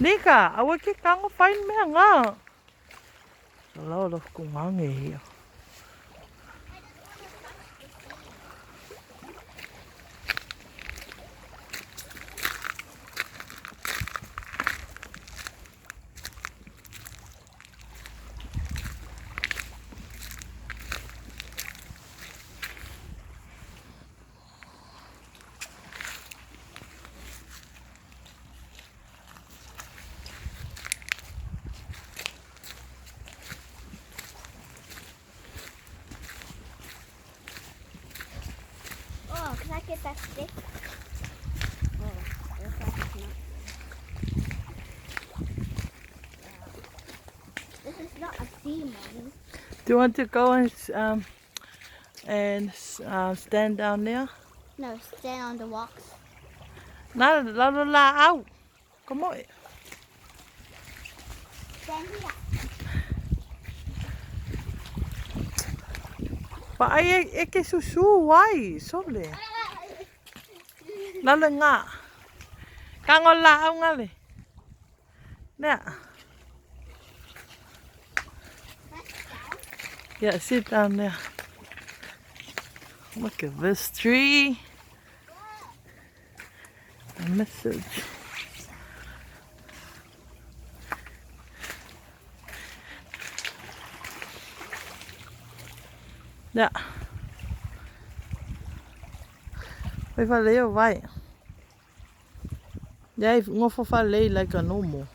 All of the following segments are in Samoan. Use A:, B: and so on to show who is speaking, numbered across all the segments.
A: Nika, aua ke kango fai mea ngā. A lot of kongange here.
B: Oh, can I get that stick? Oh, that's not. This is not a sea, Mommy.
A: Do you want to go and stand down there?
B: No, stand on the rocks.
A: La la la la out. Come on.
B: Stand here.
A: Pa ai e ke susu wai sole. La la ngā. Kango la au ngale. Nea. Yeah, sit down there. Look at this tree. A message. Yeah. Vai falei, vai. Yeah, ngofo falei like a normal.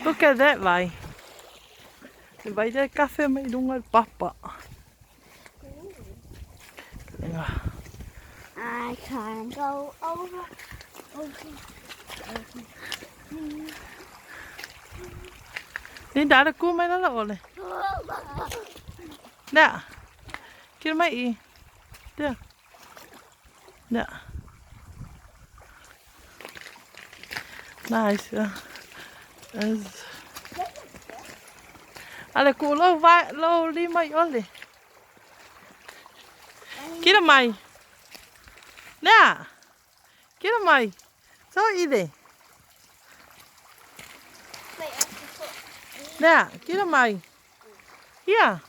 A: Look at that, vai. Vai te kafe mai runga i papa.
B: I can go over, over, over.
A: Linda, ara ku mai lala ole. Nea. Kira mai i. Der. Nea. Nice. Yeah. Ale ku lo vai lo li mai ole. Kira mai. Nea. Kira mai. So ide. Nea, kira mai. Here.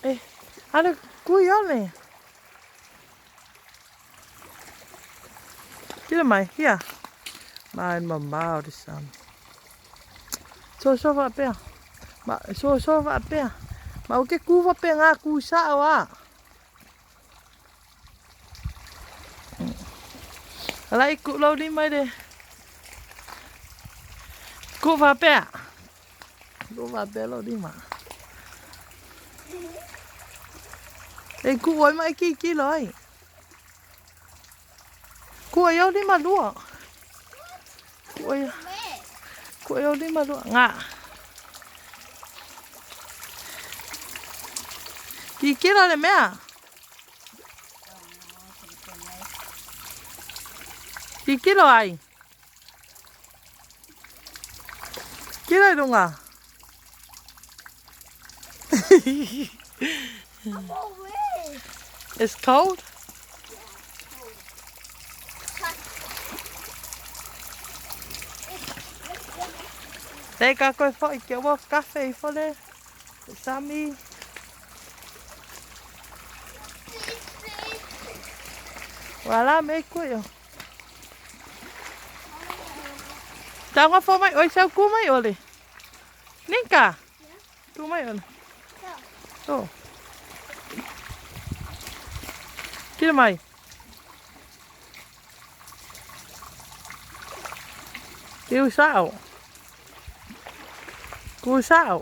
A: Eh, ale ku i ole. Kira mai, here. Mai mamao te sam. So so va pea. Ma so so va pea. Ma o ke ku va pea ngā ku sa o a. Ala i ku lau ni mai de. Ku va pea. Ku va pea lau ni ma. E ku oi mai ki ki loi. Ku oi au ni ma lua. Ku oi. Ku oi au ni ma lua. Ngā. Ki ki lo le mea. Ki ki lo ai. Ki lo runga. It's cold. Te ka koe whai kia wa kafe i whare. Sami. Wala me koe o. Tanga fo mai oi sau ku mai ole. Ninka. Tu mai ole. Oh. Kira mai. Kêu sao? Ku sao?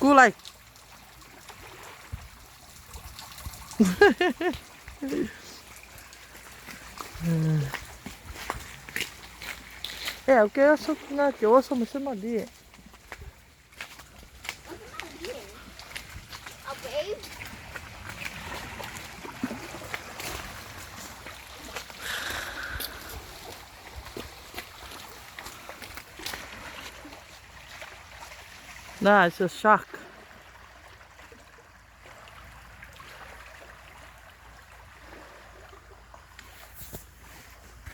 A: Ku lai. E, o ke aso ngā ke oso mo se ma li.
B: A wave?
A: Nah, it's a shark.